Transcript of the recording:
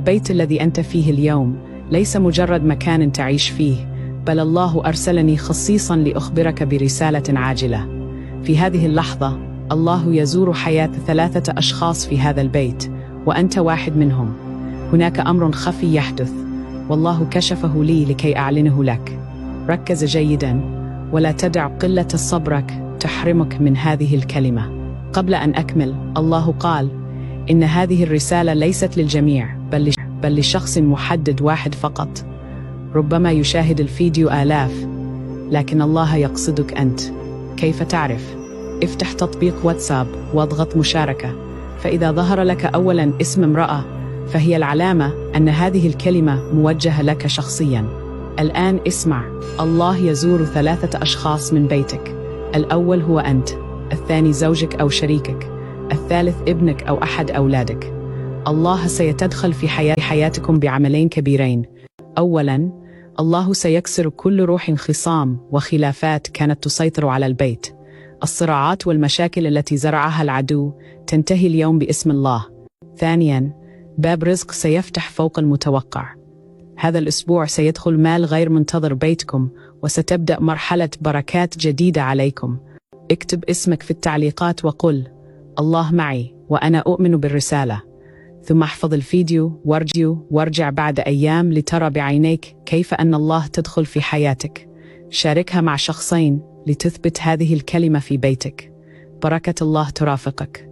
البيت الذي أنت فيه اليوم ليس مجرد مكان تعيش فيه، بل الله أرسلني خصيصا لأخبرك برسالة عاجلة. في هذه اللحظة الله يزور حياة 3 أشخاص في هذا البيت، وأنت واحد منهم. هناك أمر خفي يحدث، والله كشفه لي لكي أعلنه لك. ركز جيدا، ولا تدع قلة صبرك تحرمك من هذه الكلمة. قبل أن أكمل، الله قال إن هذه الرسالة ليست للجميع، بل لشخص محدد واحد فقط. ربما يشاهد الفيديو آلاف، لكن الله يقصدك أنت. كيف تعرف؟ افتح تطبيق واتساب واضغط مشاركة، فإذا ظهر لك أولاً اسم امرأة فهي العلامة أن هذه الكلمة موجهة لك شخصياً. الآن اسمع، الله يزور 3 أشخاص من بيتك. الأول هو أنت، الثاني زوجك أو شريكك، الثالث ابنك أو أحد أولادك. الله سيتدخل في حياتكم بعملين كبيرين. أولاً، الله سيكسر كل روح خصام وخلافات كانت تسيطر على البيت. الصراعات والمشاكل التي زرعها العدو تنتهي اليوم باسم الله. ثانياً، باب رزق سيفتح فوق المتوقع. هذا الأسبوع سيدخل مال غير منتظر بيتكم، وستبدأ مرحلة بركات جديدة عليكم. اكتب اسمك في التعليقات وقل: الله معي وأنا أؤمن بالرسالة. ثم احفظ الفيديو وارجع بعد أيام لترى بعينيك كيف أن الله تدخل في حياتك. شاركها مع شخصين لتثبت هذه الكلمة في بيتك. بركة الله ترافقك.